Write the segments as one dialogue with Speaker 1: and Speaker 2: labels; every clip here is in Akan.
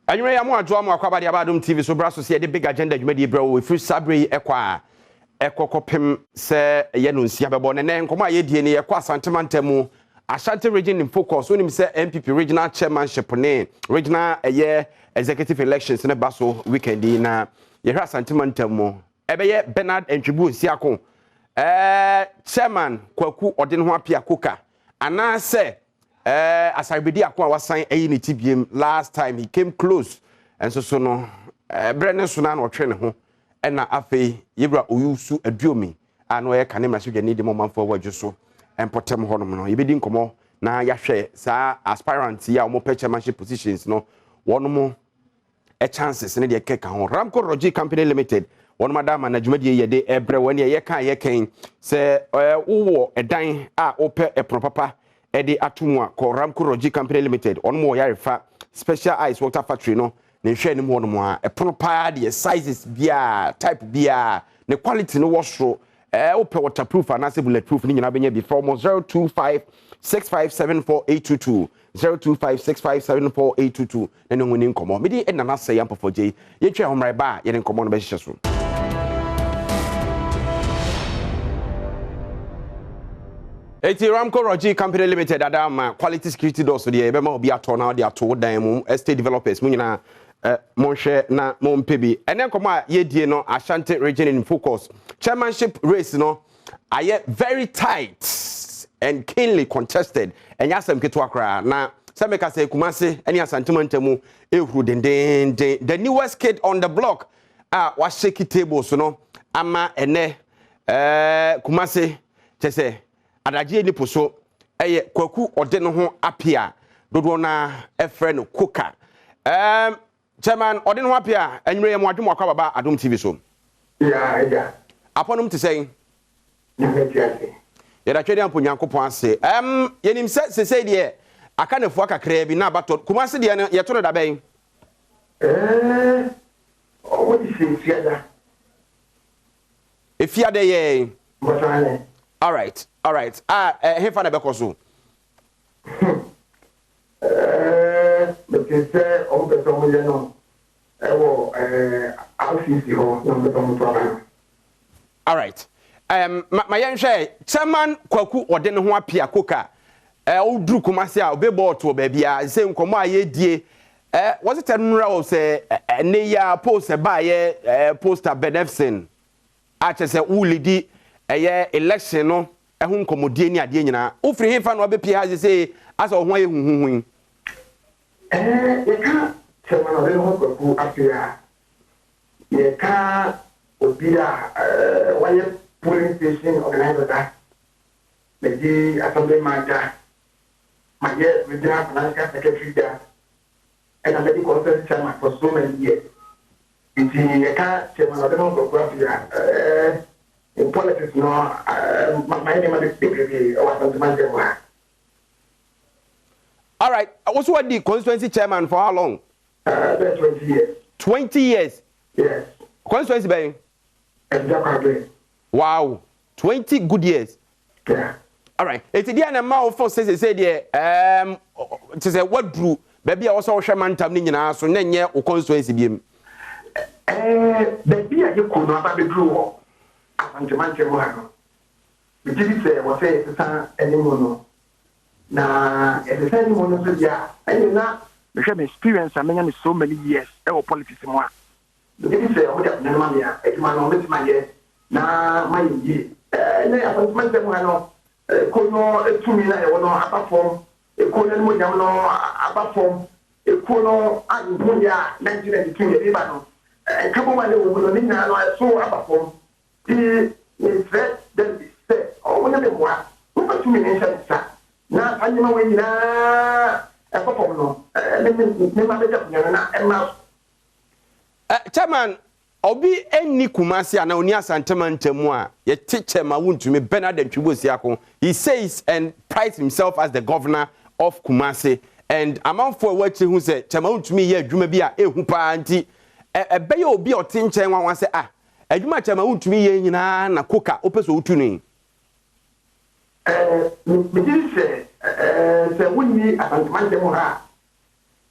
Speaker 1: Anwummerɛ yi amo adwoa mo akwaaba de aba Adom TV so bra so sɛ yɛde Big Agenda dwumadie brɛ wo ɛfiri saa berɛ yi ɛkɔ a ɛkɔ kɔpem sɛ ɛyɛ no nsia bɛbɔ. Nɛnɛ nkɔmmɔ a yɛdie no yɛkɔ Asante mantam mu, Ashanti Region in Focus. Wonim sɛ NPP Regional Chairmanship ne Regional ɛyɛ Executive Elections no ba so weekend yi, na yɛhwɛ Asante mantam mu ɛbɛyɛ Bernard Antwibu Nsiako, ɛɛ Chairman Kwaku Ɔdeneho Appiah Koka, anaasɛ Asare Bediako a wasan ayi ne ti biem. Last time he came close nso so no, berɛ ne so na na ɔtwe ne ho. Ɛna afei yɛwura Owusu Aduomi a na ɔyɛ kane mmarahyɛdwani de ma ɔmanfoɔ wɔ adwo so mpɔtam hɔnom no, yɛbɛdi nkɔmmɔ na yɛahwɛ saa aspirant yi a wɔpɛ chairmanship positions no, wɔn chances ne deɛ ɛkeka ho. Ramco Rogi Company Limited wɔn ada ama na dwumadie yɛde ɛbrɛ wɔn deɛ yɛka yɛkɛn sɛ wowɔ ɛdan a wopɛ ɛpono papa ɛde ato mu a, kɔ Ramco Rogi Company Limited. Wɔn wɔ Yarefa Special Ice Water Factory no ne nhwɛ anim hɔ nom a, ɛpono paa deɛ, sizes biara, type biara, ne quality no wɔ soro. Wopɛ waterproof anaasɛ bulletproof ne nyinaa bɛnya bi. Frɛ wɔn 0256574822, 0256574822 na ne ho ni nkɔmmɔ. Mede Nana Sɛ Yɛampɔfɔ Gyei. Yɛntwa ɛho mmra, ɛba a yɛde nkɔmmɔ no bɛhyehyɛ so. Eti Ramco Rogi Company Limited ada ama quality security doors deɛ yɛbɛma obi atɔ na ɔde ato wo dan mu. Estate developers mu nyinaa, monhwɛ na mompɛ bi. Ɛnɛ nkɔmmɔ a yɛdie no, Ashanti Region in Focus, chairmanship race no ayɛ very tight and keenly contested. Ɛnyɛ asɛm ketewa koraa na sɛ meka sɛ Kumase ne Asante mantam ehuru dendenden. The newest kid on the block a wahyɛki tables no ama ɛnɛ Kumase kyɛ sɛ adagyeɛ nipo so ɛyɛ Kwaku Ɔde ne ho Apia, dodoɔ no ɛfrɛ no Koka. Chairman Ɔde ne ho Apia, anwummerɛ yɛ mo adwom wakɔ ababa Adom TV so.
Speaker 2: Ya agya.
Speaker 1: Apɔnom te sɛn?
Speaker 2: Nyame te ase.
Speaker 1: Yɛda Twɛde Ampo Nyankopɔn ase. Yɛnim sɛ sesei deɛ aka nafua kakraa bi na abatɔ. Kumase deɛ no yɛto no da bɛn?
Speaker 2: Ɔmo de si Efiada.
Speaker 1: Efiada yɛn.
Speaker 2: Mbɔsane.
Speaker 1: Alright. A ɛhefa na ɛbɛkɔ so?
Speaker 2: Mete sɛ ɔmo pɛ sɛ ɔmo yɛ no ɛwɔ RCC hɔ na ɔmo pɛ sɛ ɔmo to aba no.
Speaker 1: Alright. Ma yɛnhwɛ Chairman Kwaku Ɔde ne ho Apia Koka. Woduru Kumase a, obe bɔɔl to baabi a sɛ nkɔmmɔ a yɛdie wɔse tɛ nnora o sɛ ɛnɛ yi a post ɛbaayɛ, poster Benefson a kyerɛ sɛ wolidi ɛyɛ election no ɛho nkɔmmɔdie ne adeɛ nyinaa. Wofiri hefa na wabɛpie ha sɛ asɛ wo ho ayɛ huhuhu yi?
Speaker 2: Yɛka Chairman Ɔde ne ho Kwaku Apia, yɛka obi a wayɛ polling station organizer da, madi assemblyman da, mayɛ regional financial secretary da, ɛna madi constituency chairman for so many years. Nti yɛka Chairman Ɔde ne ho Kwaku Apia, in politics no, mayɛ nneɛma bebree ɛwɔ Asante mantam ha.
Speaker 1: Alright, wo so wadi constituency chairman for how long?
Speaker 2: Bɛɛ 20 years.
Speaker 1: 20 years?
Speaker 2: Yes.
Speaker 1: Constituency bɛn?
Speaker 2: Ɛdja Kwabre.
Speaker 1: Wow, 20 good years.
Speaker 2: Yeah.
Speaker 1: Alright, eti deɛ na mma wo fo sɛ sɛ deɛ te sɛ waduru baabi a wɔsɛ wɔhwɛ mantam no nyinaa so na nyɛ wo constituency biem?
Speaker 2: Baabi a yɛkɔ no aba bɛduru wɔ Asantemantam ha no, megye di sɛ wɔsɛ yɛsesa anim no, na yɛsesa anim no nso deɛ a, ɛne na mehwɛ me experience a menya ne so many years ɛwɔ politics mu a, megye di sɛ ɔmode akonnwa no ma me a, adwuma no mɛtumi ayɛ na mayɛ yie. Ne Asantemantam ha no, ekuo no tumi na yɛwɔ no aba fam, ekuo no animonyam no aba fam, ekuo no a yɛhu yɛ a 1992 yɛde ba no, nkabom a ne wɔ mu no ne nyinaa no ɛso aba fam. Nti mesrɛ delegates sɛ ɔmo ne me mmoa momfa tumi ne nhyɛ me nsa na saa nneɛma wei nyinaa ɛkɔ fam no, me ma bɛgya akonnwa no na ɛmmra so.
Speaker 1: Chairman, obi nni Kumasi anaa onni Asantema ntam a yɛte Chairman Wontumi Bernard Antwibu Osiako. He says and prides himself as the governor of Kumasi, and amanfoɔ a ɛwɔ akyire hu sɛ Chairman Wontumi yɛ adwuma bi a ɛhu paa, nti ɛbɛyɛ obi a ɔte nkyɛn nwanwa sɛ, ah, adwuma a Chairman Wontumi yɛ nyinaa na Koka wopɛ sɛ wotu no yi.
Speaker 2: Megye di sɛ sɛ wonni Asantemantam ha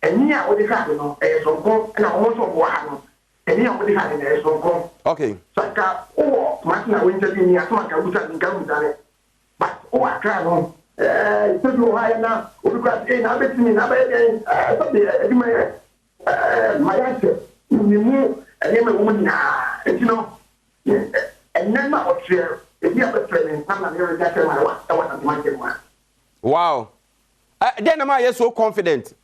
Speaker 2: a Ani a wode hwɛ ade no, ɛyɛ soronko, ɛna wɔn nso a wɔwɔ ha no, ani a wɔde hwɛ ade no, ɛyɛ soronko.
Speaker 1: Okay.
Speaker 2: So anka wowɔ Kumasi na wo interview me a, asɛm a anka wobisa me, nka wommisa me. But wowɔ Accra no, eh, sɛ bi wɔ hɔ a yɛ na obi koraa sɛ, eh, na abɛtumi, na abɛyɛ dɛn, eh, sɛbe adwuma yɛ, eh, mayɛ akyɛ, menim mu nneɛma ɛwɔ mu nyinaa. Nti no, ɛnnɛ no a ɔkyerɛ, ebi a bɛfrɛ me na na meyɛ ready akyerɛ ma ɛwɔ ɛwɔ Asante mantam mu ha.
Speaker 1: Wow. Eh, dɛn na ma yɛ so confident?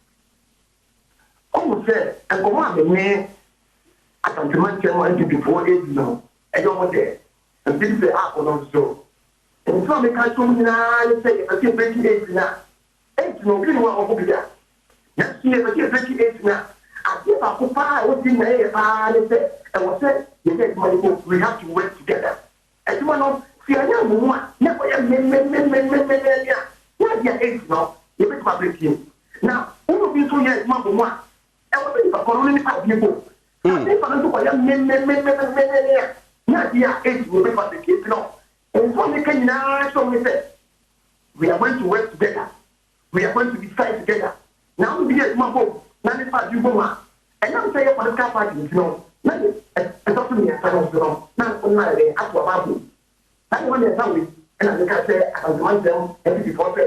Speaker 2: Ɔhu sɛ nkɔmmɔ a me ne Asante mantam NPP foɔ redi no, ɛyɛ wɔn dɛ. Na megye di sɛ app no nso, nsɛm a meka akyerɛ wɔn nyinaa ne sɛ yɛpɛ sɛ yɛbreki AIDS no a, AIDS no obi nni hɔ a ɔho bi da. Nanso yɛpɛ sɛ yɛbreki AIDS no a, adeɛ baako paa a ɛwɔ sɛ yɛn nyinaa yɛyɛ paa ne sɛ ɛwɔ sɛ yɛyɛ adwuma no bom, we have to work together. Adwuma no, sɛ yɛanyɛ ammɔ mu a, na ɛkɔyɛ mmemmemmemmemmemme a, na adeɛ a AIDS no, yɛbɛtumi abreki. Na wo ne obi nso yɛ adwuma bɔ mu a, ɛwɔ sɛ nipa korɔ no ne nipa adwene bom. Sɛ nipa no nso kɔyɛ mmemmemmemmemmemme a, na adeɛ a AIDS no, yɛbɛtumi abreki. Enti no, nsɛm a meka nyinaa kyerɛ wɔn ne sɛ, we are going to work together, we are going to decide together. Na wo ne obi yɛ adwuma bom na nipa adwene bom a, ɛnam sɛ ɛyɛ political party nti no, na deɛ ɛtɔ so mmiɛnsa no nso no, na wo ne no ayɛ dɛn ato aba abom. Saa nneɛma mmiɛnsa wei na meka kyerɛ Asante Mantam NPP foɔ sɛ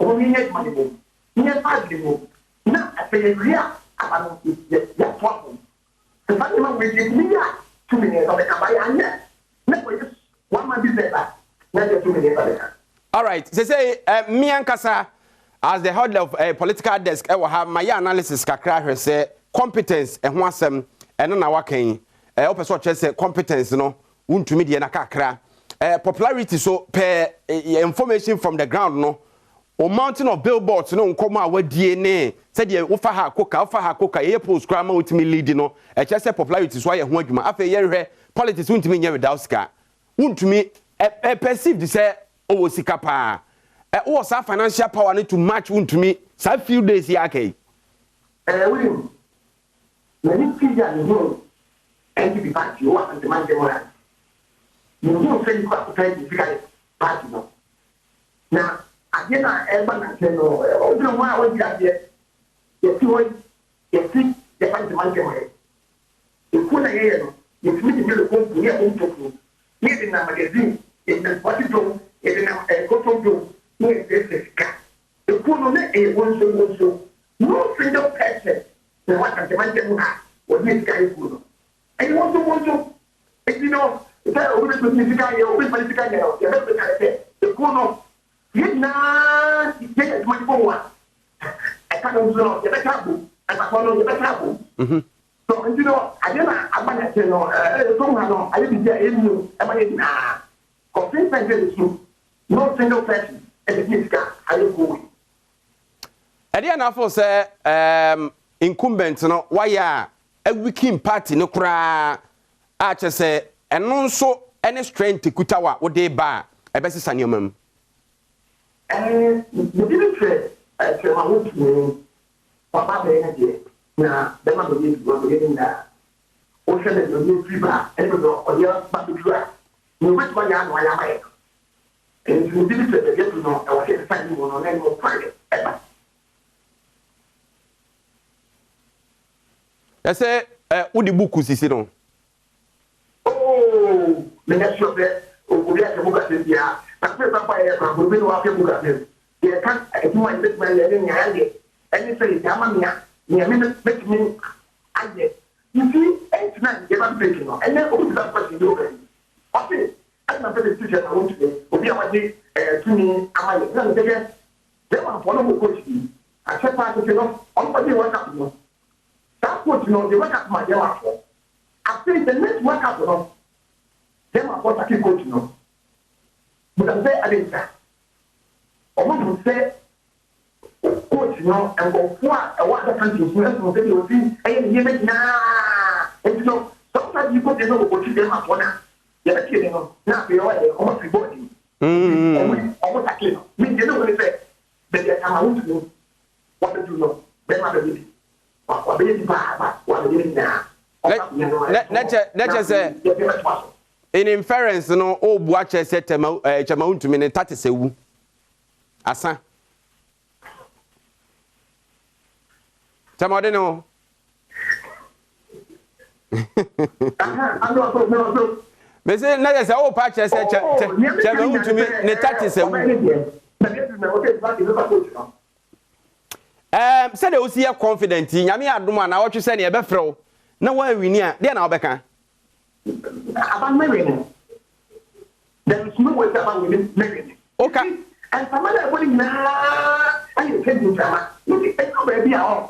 Speaker 2: wɔn nyɛ adwuma no bom, yɛmfa adwene mmom, na sɛ yɛwie a aba no yɛato abom. Sɛ saa nneɛma wei yɛtumi yɛ a, tumi ne nsa bɛka, but yɛanyɛ na kɔyɛ one man business a, na ɛdeɛ tumi ne nsa bɛka.
Speaker 1: Alright, sesei eh, me ankasa as the head of eh, political desk ɛwɔ ha, mayɛ analysis kakra ahwɛ sɛ competence ɛho asɛm ɛno na waka yi. Eh, wopɛ sɛ ɔkyerɛ sɛ competence no wontumi deɛ na kakra. Eh, popularity so pɛ eh, information from the ground no, o mountain of billboards no nkɔmɔ a wadie ne sɛdeɛ wofa ha koka wofa ha koka yɛyɛ post koraa ma wotumi lead no, ɛkyerɛ sɛ popularity so ayɛ ho adwuma. Afei yɛnhwɛ politics, wontumi nyɛ without sika. Wontumi ɛ ɛ perceived sɛ ɔwɔ sika paa. Ɛ wowɔ saa financial power no to match wontumi saa few days yi aka yi.
Speaker 2: Ɛɛ wonim, m'ani gyee a mehuu NPP party wɔ Asante mantam ha. Mehuu sɛ nnipa baako pɛ de sika yɛ party no. Na adeɛ no a ɛreba nansa no, wodwene ho a wonte aseɛ. Yɛte hɔ yi, yɛte yɛn Asante mantam ha yi. Ekuo no a yɛyɛ no, yɛtumi de Milo kɔ mpo ne yɛbɔ mu tokuro, ne yɛde nam magazine, yɛde nam Kumasi dwom, yɛde nam eh, Kotom dwom, ne yɛsrɛsrɛ sika. Ekuo no, na ɛyɛ wonso wonso. No single person na ɛwɔ Asante mantam mu ha a wɔde ne sika ayɛ kuo no. Ɛyɛ wonso wonso. Enti no, sɛ obi bɛtumi de ne sika ayɛ, obi mfa ne sika nyɛ no, deɛ mɛpɛ ne sɛ, ekuo no, yɛn nyinaa yɛyɛ adwuma de bɔ mu a, ɛka no nso no, yɛbɛka abom. Ɛfakɔ no, yɛbɛka abom. So nti no, adeɛ no a aba n'akyire no, ɛɛ kurom ha no, ayɛ biribi a ɛyɛ new ɛma yɛn nyinaa. Cause since then sɛ su, no single person ɛde ne sika ayɛ kuo wei.
Speaker 1: Ɛdeɛn na afo sɛ ɛɛm incumbent no wayɛ a aweaken party no koraa a kyerɛ sɛ ɛno nso ne strength kuta wo a wode ba a ɛbɛsesa nneɛma mu?
Speaker 2: Ɛɛ, megye di sɛ ɛkyerɛ ma wotumi Papa bɛyɛ ne deɛ na bɛma bɛyɛ bi wabɛyɛ ne nyinaa. Wohwɛ baabi a ɔde afiri ba a ɛne baabi a ɔde aba abɛduru a, nea ɔbɛtumi ayɛ ara na wayɛ ama yɛn. Ɛno nti megye di sɛ baabi aduru no, ɛwɔ sɛ yɛsesa anim no na anim kwan ɛba.
Speaker 1: Ɛsɛ ɛ wode buku sisi no.
Speaker 2: Oh, menyɛ sure sɛ obi ahyɛ book asɛm biara. Na afei koraa mpo a yɛyɛ koraa mpo, obi ne wahwɛ book asɛm. Deɛ ɛka adwuma a yɛbɛtumi ayɛ ne nea yɛayɛ ɛne sɛ yɛgya ama nea nea me mɛtumi ayɛ. You see, ɛnti na yɛba break no, ɛnɛ obi bisa me question bi wɔ baabi. Ɔse, ɛna mpɛ sɛ teacher na wontumi, obi a wagye eh, tumi ama yɛ. Ɛna mesɛ hwɛ, Germanfoɔ no wɔ coach bi, akyɛ paa tete no, ɔno kɔgyee World Cup no. Saa coach no, ɔgyee World Cup maa Germanfoɔ. Afei the next World Cup no, Germanfoɔ sake coach no. Bisa me sɛ adɛn ntia? Wɔhu sɛ coach no, nkurɔfoɔ a ɛwɔ other countries no ahu sɛdeɛ ɔsi yɛ ne nneɛma nyinaa. Nti no, sɛ wosan de kɔ no kɔkɔkyi Denmarkfoɔ no a, yɛbɛte ne no na afei ɔyɛ dɛn, wɔafiri bɔɔl no mu. Nti wɔn wɔn sake no. Me deɛ mehu ne sɛ, baabi a Tama wontumi wabɛduru no, bɛrima bɛyɛ bi. Wabɛyɛ bi paa ba wabɛyɛ ne nyinaa. Ɔfa akonnwa no
Speaker 1: Na na
Speaker 2: ɛto hɔ
Speaker 1: kyɛ na
Speaker 2: na
Speaker 1: kyɛ sɛ
Speaker 2: afei yɛde bɛtoa so.
Speaker 1: In inference no ɔɔbu akyerɛ sɛ tɛma ɛɛ kyɛma wontumi ne tate sɛ wu. Asa. Chairman ɔde ne ho. Mese na yɛ sɛ wopa kyerɛ sɛ kyɛ kyɛ chairman wontumi ne tactics awu. Ɛɛm sɛdeɛ wosi yɛ confident yi, Nyame yɛ adom a naawɔtwe sɛ neɛ yɛbɛfrɛ wo na woanwini a, deɛ na wobɛka?
Speaker 2: Aba no mɛwini. There is no way sɛ aba wei mɛwini.
Speaker 1: Woka.
Speaker 2: Mframa no a ɛbɔ no nyinaa ayɛ change mframa. Nti ɛduru baabi a ɔ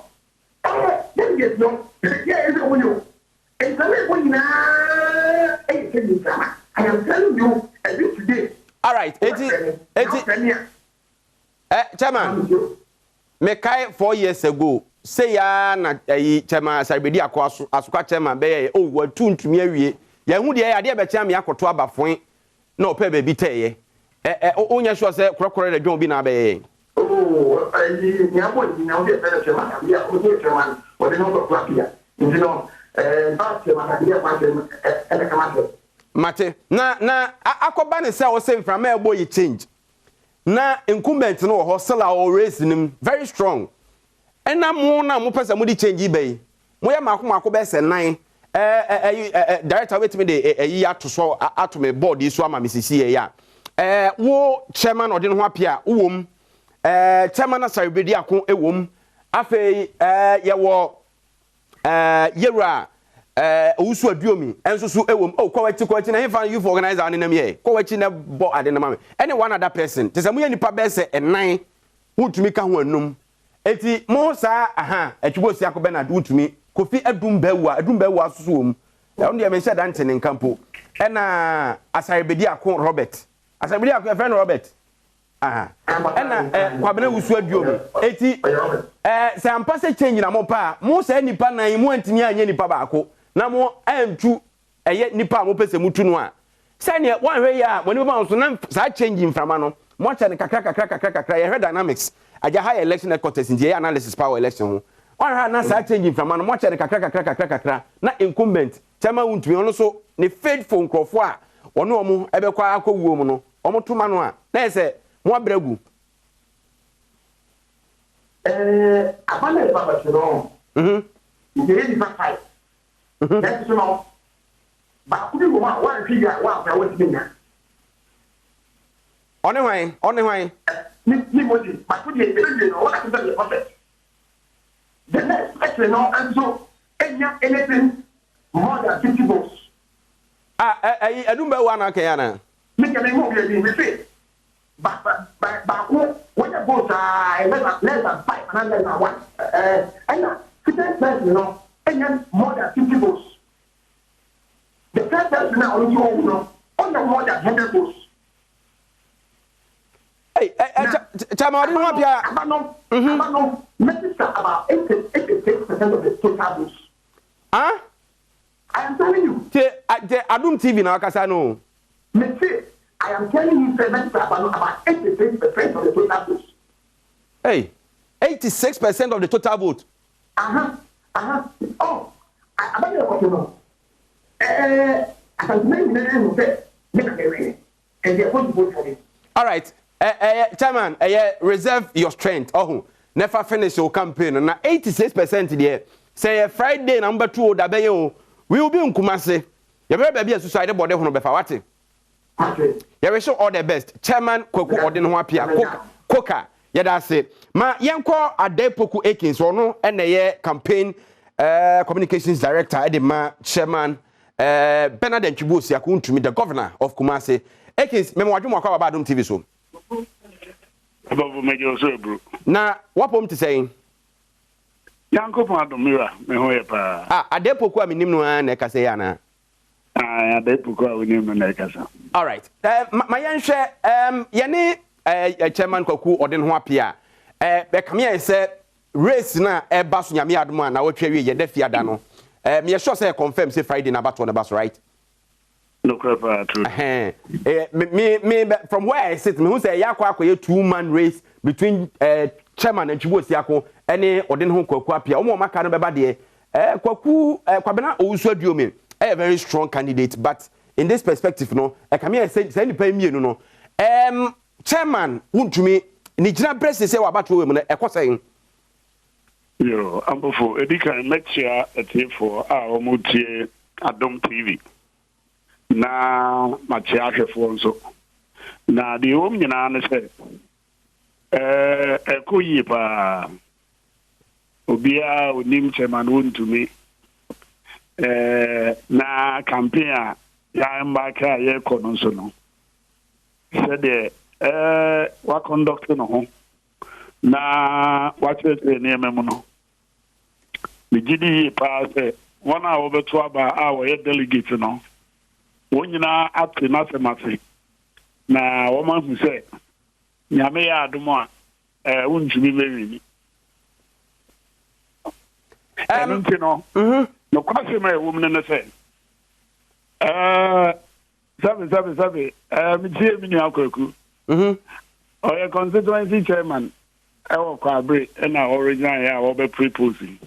Speaker 2: ɛɛ delegates no yɛ ɛsɛ wɔn yɛ o. Mframa a ɛbɔ nyinaa ɛyɛ change mframa. I am telling you every today.
Speaker 1: Alright, eti eti. Eh, chairman, mekae 4 years ago, sei ara na ɛyi Chairman Asare Ako aso Asokwa chairman bɛyɛɛ, oh, watu ntumi awie. Yɛn ho deɛ adeɛ bɛkyɛn ame akɔto aba foe na ɔpɛ baabi tɛɛyɛ. Ɛ ɛ wonyɛ sure sɛ korɔkorɔ na dwɔn bi na abɛyɛ yɛn.
Speaker 2: Oh, ɛyi nea abɔ nyi na wode ɛfɛ no chairman abi a wɔn sɛ chairman wɔde no kɔto apia nti no ɛɛ nfa chairman abi a wɔasɛm ɛna kama sɛ.
Speaker 1: Mate. Na akɔba ne sɛ wɔsɛ mframa ɛbɔ yi change. Na incumbent no wɔ hɔ still a ɔwɔ race no mu very strong. Ɛna mo na mopɛ sɛ mode change yi ba yi, moyɛ mmaako mmaako bɛyɛ sɛ nan. Ɛɛ ɛyi ɛ director, wobɛtumi de ɛyi ato so ato me board yi so ama me sisi yɛ a. Wo chairman ɔde ne ho apia wowɔ mu. Chairman Asare Bediako wɔ mu. Afei yɛwɔ yɛwura Owusu Aduomi nso so wɔ mu. Oh, kɔ w'akyi, kɔ w'akyi na hefa youth organizer nenam yɛ. Kɔ w'akyi na bɔ ade no ma me. Ɛne one other person. Te sɛ moyɛ nipa bɛyɛ sɛ ɛnan, wontumi ka ho anum. Eti mo saa aha Atwibo Siako Bernard wontumi, Kofi Adum Bawua, Adum Bawua nso so wɔ mu. Ɛno deɛ menhyɛ da nte ne nka mpo. Ɛna Asare Bediako Robert. Asare Bediako yɛfrɛ no Robert. Aha. Ɛna Kwabena Wusu Aduomi. Eti sɛ ampa sɛ change na mo pɛ a, mo saa nipa nan yi mo antumi anyɛ nipa baako na mo antu ɛyɛ nipa a mopɛ sɛ mutu no a, sɛneɛ woanhwɛ yie a mo ani bɛba mo so na saa change mframa no mo akyɛ no kakra kakra kakra kakra. Yɛhwɛ dynamics agya ha yɛ election headquarters nti yɛyɛ analysis pa wɔ election ho. Woanhwɛ a na saa change mframa no mo akyɛ no kakra kakra kakra kakra na incumbent chairman wontumi ɔno so ne faithful nkurɔfoɔ a ɔne wɔn ɛbɛkɔ akɔ wuo mu no wɔn to ma no a, na yɛ sɛ mo abrɛ agu.
Speaker 2: Aba na ɛba bɛto no. Nti ɛyɛ nipa five. Nanso no, baako bi wɔ mu a woanhwɛ yie a woamfa a wontumi nnya.
Speaker 1: Ɔne hwan? Ɔne hwan?
Speaker 2: Ne mo di baako deɛ ɛbɛwie no wɔn akasa deɛ perfect. The next person no nso enya anything more than 50 votes.
Speaker 1: Ah, ɛyi Adum bɛwo anaa kɛn anaa?
Speaker 2: Me deɛ me hu obi ani me se ba ba ba baako wɔnyɛ votes aa less than 5 anaa less than 1, ɛna second person no enya more than 50 votes. The third person a ɔno nso ɔwu no ɔnya more than 100 votes.
Speaker 1: Hey, chairman ɔde ne ho apia.
Speaker 2: Aba no register about 86% of the total votes.
Speaker 1: Ah?
Speaker 2: I am telling you.
Speaker 1: Te te Adum TV na wakasa no.
Speaker 2: Me se I am telling you say register aba no about 86% of the total votes.
Speaker 1: Hey, 86% of the total vote.
Speaker 2: Aha. Oh, aba no ɛkɔto no. Asantuma nyinaa hu sɛ me na mɛwɛ. And they are going to vote for me.
Speaker 1: All right. Chairman, reserve your strength. Oh, never finish your campaign. Na 86% deɛ. Sɛ yɛ Friday na mbɛto o da bɛyɛ o. We will be in Kumasi. Yɛbɛhwɛ baabi a suicide bɔde ho no bɛfa wate. Yɛwish you all the best. Chairman Kwaku ɔde ne ho apia. Koka, Koka. Yɛda ase. Ma yɛnkɔ Adepoku Akins, ɔno ɛna ɛyɛ campaign communications director ɛde ma Chairman Bernard Antwibu Osiako Ntumi, the governor of Kumasi. Akins, mɛma wadwom akɔ aba Adom TV so.
Speaker 3: Abɔfo mɛgye wo so aburu.
Speaker 1: Na wapom te sɛn?
Speaker 3: Nyankopɔn adom, me wura, me ho yɛ paa.
Speaker 1: Ah, Adepoku a menim no ara na ɛkasa yi anaa?
Speaker 3: Ah, Adepoku a wonim no na ɛkasa.
Speaker 1: Alright. Ma yɛnhwɛ yɛne Chairman Kwaku ɔde ne ho apia. Ɛkame ayɛ sɛ race no a ɛba so Nyame adom a na wɔtwe awie yɛda fiada no. Meyɛ sure sɛ confirm sɛ Friday na abatoɔ no ba so, right?
Speaker 3: Nokorɛ paa, true.
Speaker 1: Me, from where I sit, me hu sɛ ɛyɛ akɔyɛ two man race between Chairman Antwibu Osiako ɛne ɔde ne ho Kwaku Apia. Wɔn a wɔn aka no bɛba deɛ. Kwaku Kwabena Owusu Aduomi ɛyɛ very strong candidate, but in this perspective no, ɛkame yɛ sɛ saa nipa yi mmienu no, Chairman wuntumi ne gyina brɛ sese wɔ abatoɔ wɔ mu no ɛkɔ sɛn?
Speaker 3: Yo, Ampofo, edi kan mɛkyia atiefoɔ a wɔretie Adom TV na makyia ahwɛfoɔ nso. Na deɛ ɛwɔ mu nyinaa ne sɛ, ɛɛ ɛkɔ yie paa. Obiara onim chairman wontumi. Ɛɛ na campaign a yɛaembarke a yɛrekɔ no nso no, sɛdeɛ ɛɛ wakɔndɔkte ne ho na wakyerɛkyerɛ nneɛma mu no, megye di yie paa sɛ wɔn a wɔbɛto aba a wɔyɛ delegate no, wɔn nyinaa ate n'asɛm ase na wɔahu sɛ Nyame yɛ adom a, ɛɛ wontumi bɛwini. Ɛno nti no, nokwasɛm a ɛwɔ mu no ne sɛ, ɛɛ sɛbe sɛbe sɛbe ɛɛ metie me nua Kwaku. Ɔyɛ constituency chairman ɛwɔ Kwabre ɛna ɔresign a ɔbɛ propose.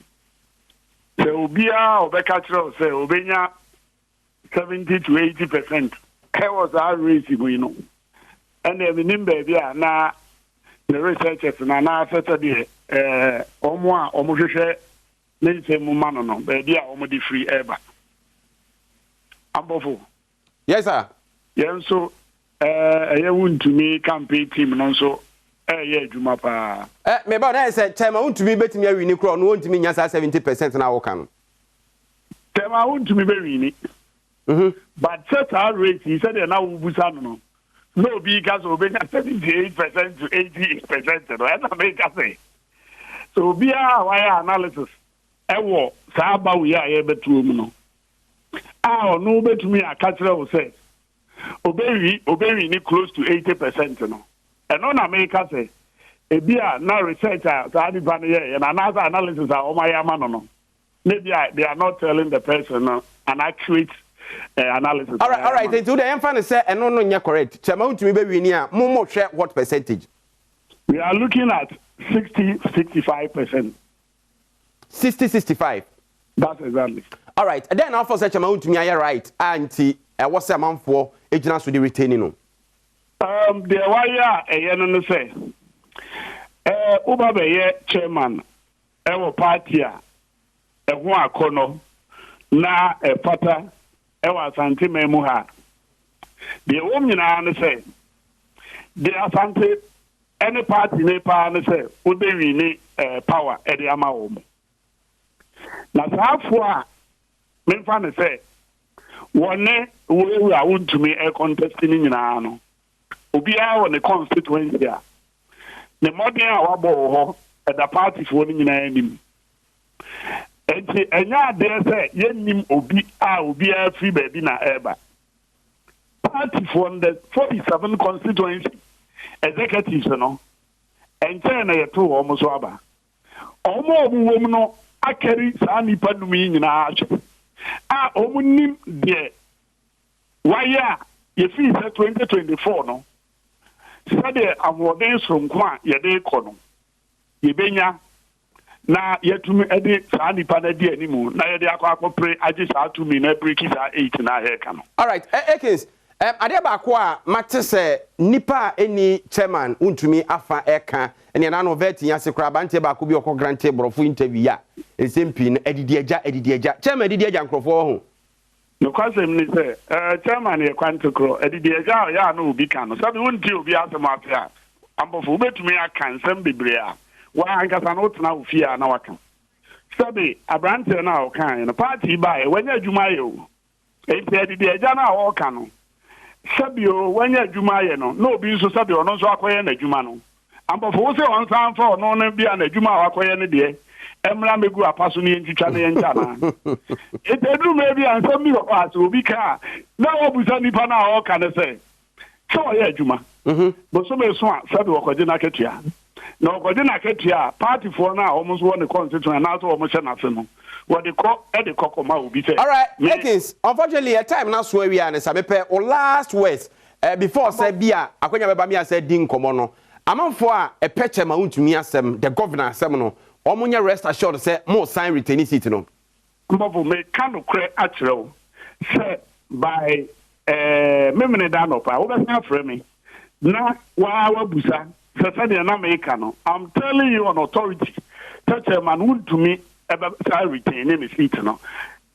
Speaker 3: Sɛ obiara a ɔbɛka kyerɛ wo sɛ ɔbɛnya 70 to 80% ɛwɔ saa race mu yi no, ɛnna menim baabi a na ne researchers no anaasɛ sɛdeɛ ɛɛ wɔn a wɔhwehwɛ ne nsɛm mu ma no no baabi a wɔde firi ɛreba. Abɔfo.
Speaker 1: Yes sir.
Speaker 3: Yɛn nso ɛyɛ wontumi campaign team no nso ɛyɛ adwuma paa.
Speaker 1: Ɛ meba na yɛ sɛ chairman wontumi bɛtumi awini korɔ ɔno wontumi nya saa 70% na woka no.
Speaker 3: Chairman wontumi bɛwini. But sɛ saa rate yi sɛdeɛ na wobusa no no na obi ka sɛ obɛnya 78% to 88% no ɛna meka sɛ sɛ obiara a wayɛ analysis ɛwɔ saa abawo yi a yɛbɛtoɔ mu no a ɔno bɛtumi aka kyerɛ wo sɛ obɛwi obɛwi ne close to 80% no, ɛno na meka sɛ ebi a na research a saa nipa no yɛɛyɛ no anaasɛ analysis a wɔayɛ ama no no, maybe they are not telling the person no an accurate analysis.
Speaker 1: All right, nti wo de yɛmfa no sɛ ɛno no nyɛ correct. Chairman wontumi bɛwini a, mo mo hwɛ what percentage?
Speaker 3: We are looking at 60 65%.
Speaker 1: 60 65.
Speaker 3: That's exactly.
Speaker 1: All right. Then na afɔ sɛ chairman wontumi ayɛ right a nti ɛwɔ sɛ amanfoɔ gyina so de retain no.
Speaker 3: Deɛ wayɛ a ɛyɛ no ne sɛ woba bɛyɛ chairman ɛwɔ party a ɛho akɔnɔ na ɛfata ɛwɔ Asanteman mu ha. Deɛ ɛwɔ mu nyinaa ne sɛ deɛ Asante ɛne party ne paa ne sɛ wobɛwini power ɛde ama wɔn mo. Na saafoɔ a memfa ne sɛ wɔne wɔwura wontumi ɛcontest no nyinaa no, obiara wɔ ne constituency a ne mmɔden a wabɔ wɔ hɔ ɛda partyfoɔ no nyinaa anim. Nti ɛnyɛ adeɛ sɛ yɛnnim obi a obiara firi baabi na ɛreba. Partyfoɔ no, the 47 constituency executives no, ɛnkyɛn na yɛto wɔn so aba. Wɔn a wɔwɔ mu no akari saa nnipa num yi nyinaa ahwɛ a wɔn nim deɛ wayɛ a yɛfii sɛ 2024 no, sɛdeɛ ahoɔden soronko a yɛde kɔ no yɛbɛnya na yɛtumi de saa nipa no adi anim na yɛde akɔ akɔpere agye saa tumi na abreak saa eight na yɛreka no.
Speaker 1: Alright, Akins, adeɛ baako a mate sɛ nipa a ɛni chairman wontumi afa ɛka ɛne ɛna no vet ase koraa, abanteɛ baako bi ɔkɔ grant borɔfo interview a nsɛm pii no adidi agya adidi agya chairman adidi agya nkurɔfoɔ wɔ ho.
Speaker 3: Nokwasɛm ni sɛ chairman yɛ kwante korɔ. Adidi agya a ɔyɛ a na obi ka no, sɛbi wontie obi asɛm ase a, ambɔfo wobɛtumi aka nsɛm bebree a waa ankasa no wotena wo fie a na waka. Sɛbi aberanteɛ no a ɔkaeɛ no, party baeɛ wanya adwuma ayɛ o. Enti adidi agya no a ɔreka no, sɛbi o wanya adwuma ayɛ no, na obi nso sɛbi ɔno nso akɔyɛ n'adwuma no. Ambɔfo wo sɛ ɔnsan mfa ɔno no bi a n'adwuma a wakɔyɛ no deɛ mmra mmɛgu apa so ne yɛntwitwa ne yɛnkyɛ anaa? Enti aduru mmerɛ bi a nsɛm bi wɔ hɔ a sɛ obi ka a na wabusa nipa no a ɔreka no sɛ sɛ ɔyɛ adwuma bosome so a sɛbi wɔkɔgye n'akatua, na wɔkɔgye n'akatua a partyfoɔ no a wɔn nso wɔ ne constituent anaasɛ wɔn hyɛ n'ase no wɔde kɔ de kɔ kɔma obi sɛ.
Speaker 1: Alright, Akins, unfortunately yɛ time na so awie a ne sa mepɛ o last words before sɛ bi a akwanya bɛba mi asɛ di nkɔmɔ no. Amanfoɔ a ɛpɛ chairman wontumi asɛm, the governor asɛm no, wɔn nyɛ rest assured sɛ mo sign retain seat no.
Speaker 3: Mbɔfo, meka nokorɛ akyerɛ wo sɛ by Memene da anɔpa wobɛsan afrɛ me na waa wabusa sɛ sɛdeɛ na meka no, I'm telling you on authority. Sɛ Chairman Wontumi bɛ san retain ne seat no,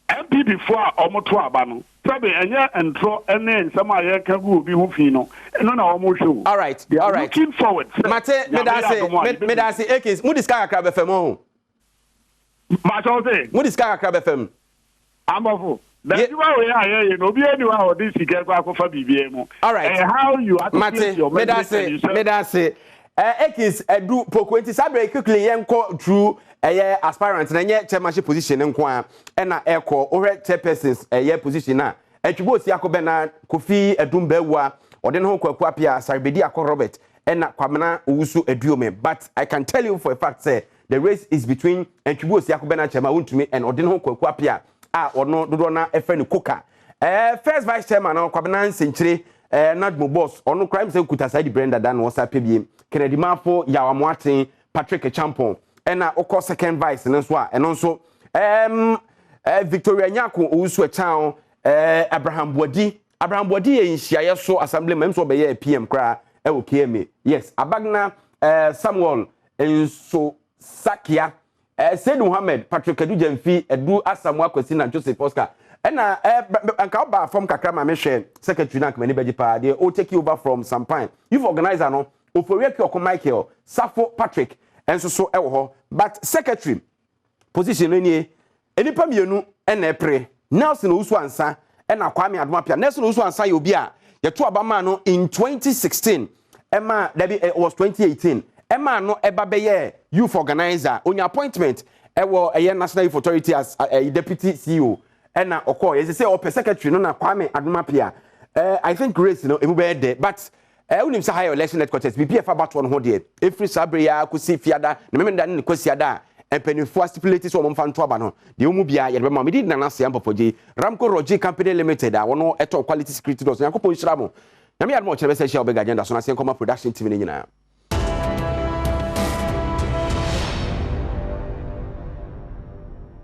Speaker 3: NPP foɔ a wɔn to aba no, sɛbe ɛnyɛ ntorɔ ne nsɛm a yɛka gu obi ho fi no, ɛno na wɔn hwɛ o.
Speaker 1: Alright,
Speaker 3: They are
Speaker 1: alright.
Speaker 3: looking forward sɛ
Speaker 1: Mate,
Speaker 3: Nyame
Speaker 1: meda
Speaker 3: yɛ
Speaker 1: ase,
Speaker 3: adom a
Speaker 1: me,
Speaker 3: yɛbɛtumi.
Speaker 1: meda ase, Akins, mo de sika kakra bɛfam ɔho.
Speaker 3: Mpakyɛ wo se?
Speaker 1: Mo de sika kakra bɛfam.
Speaker 3: Ambɔfo, na
Speaker 1: Ye.
Speaker 3: adwuma wei a yɛyɛ no, obiara nni hɔ a ɔde sika kɔ akɔfa biribiara mu.
Speaker 1: Alright.
Speaker 3: Ɛyɛ how you articulate
Speaker 1: Mate,
Speaker 3: your
Speaker 1: meda
Speaker 3: message and
Speaker 1: ase,
Speaker 3: you sell.
Speaker 1: meda ase. Eh, Akins, Adu, Poku, enti saa berɛ yi quickly yɛnkɔ through ɛyɛ aspirant na ɛnyɛ chairmanship position no nko ara ɛna ɛkɔ. Wohwɛ chairpersons ɛyɛ position no a, Atwibo Osiako Bernard, Kofi Adum Bawuah, ɔde ne ho Kwaku Appiah, Sarebedi Akor Robert, ɛna Kwamena Owusu Aduome. But I can tell you for a fact sɛ The race is between Antwibu Osiako Bernard Kyerema wontumi and Ɔdeneho Kwaku Appiah a ɔno dodoɔ no ara frɛ no Koka. Eh, first vice chairman no Kwabena Nsenkyire eh, Nadmo boss ɔno koraa ɛm sɛ okuta saa dibrɛ no dada na ɔsan pɛ biem. Kennedy Marfo, Yaw Amoaten, Patrick Acheampong ɛna wokɔ second vice no nso a ɛno nso ɛɛm eh, Victoria Nyarko Owusu Acheaw, eh, Abraham Boadi. Abraham Boadi yɛ nhyiaeɛ so assemblyman ɛm sɛ ɔbɛyɛɛ PM koraa ɛwɔ KMA. Yes, Abagna eh, Samuel Nso Sakia, eh, Seidu Mohammed, Patrick Adu Gyamfi, Adu Asamoah Kwasi na Joseph Oscar. Ɛna eh, anka ɔbaa fam kakra ma mehwɛ secretary no anka m'ani bɛgye paa deɛ o take over from Sampan. Youth organizer no, Ofori Akuoko Michael, Safo Patrick nso so wɔ hɔ. But secretary position no nie, Nnipa mmienu na ɛpere, Nelson Owusu Ansah ɛna Kwame Adom Appiah. Nelson Owusu Ansah yɛ obi a yɛto aba maa no in 2016 ɛma dabi it was 2018 ɛmaa no ɛba bɛyɛɛ youth organizer. Onya appointment ɛwɔ ɛyɛ National Youth Authority as ɛyɛ deputy CEO ɛna ɔkɔɔ yɛ sɛ ɔpɛ secretary no na Kwame Adom Appiah. Eh, I think race no emu bɛyɛ dɛ but Eh, wonim sɛ ha yɛ election headquarters, biribi a ɛfa abatoɔ no ho deɛ, ɛfiri saa berɛ yi ara kɔsi Fiada, ne Memenda ne ne Kwasiada a mpanimfoɔ astipulate sɛ wɔmfa nto aba no, deɛ ɛwɔ mu biara yɛde bɛma wo. Mede Nana Seah Mpɔpɔgyei, Ramco Roger Company Limited a wɔn tɔn quality security doors. Nyankopɔn nhyira mo. Nyame yɛ adom a ɔkyena bɛsan ahyia wɔ Big Agenda so na aseɛ nkɔma production team no nyinaa.